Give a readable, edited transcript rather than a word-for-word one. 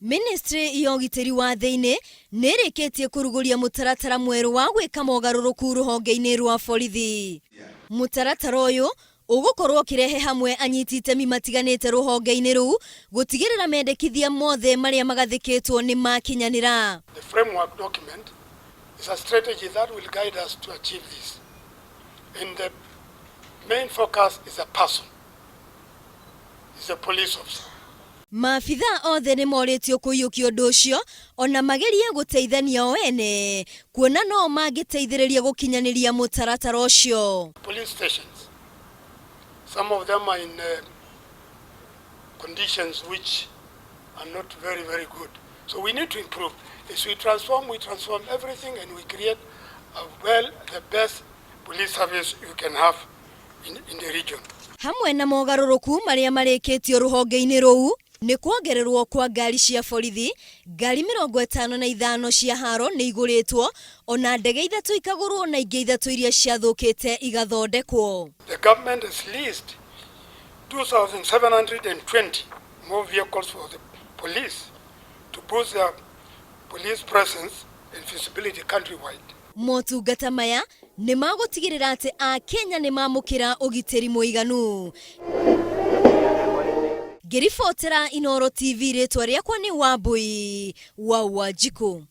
Ministry ya ũgitĩri wa thĩinĩ nĩ ĩrĩkĩtie kũrugũria mũtaratara mwerũ wa gwĩka mogarũrũku rũhonge-inĩ rwa borithi. Mũtaratara ũyũ ũgũkorwo ũkĩrehe hamwe anyiti itemi matiganĩte rũhonge-inĩ rũu gũtigĩrĩra mendekithia mothe marĩa magathĩkĩtwo nĩ makinyanĩra. The framework document is a strategy that will guide us to achieve this. And the main focus is a person, is a police officer. Maabithaa othe nĩ morĩtio kũiyũkia ũndũ ũcio ona magerie gũteithania o ene kuona no mangĩteithĩrĩria gũkinyanĩria mũtaratara ũcio. Police stations, some of them are in conditions which are not very, very good. So we need to improve. As we transform everything and we create a well, the best police service you can have in the region. Hamwe na mogarũrũku marĩa marĩkĩtio rũhonge-inĩ rũu nĩ kuongererwo kwa ngari cia borithi, ngari 55 cia haro nĩ igũrĩtwo, ona ndege 3 ikagũrwo na ingĩ 3 iria ciathũkĩte igathondekwo. The government has leased 2,720 more vehicles for the police to boost their police presence and visibility countrywide. Motungata maya nĩ magũtigĩrĩra atĩ Akenya nĩ mamũkĩra ũgitĩri mũiganu. Ngĩribotera Inooro TV, rĩtwa rĩakwa nĩ Wambui wa Wanjikũ.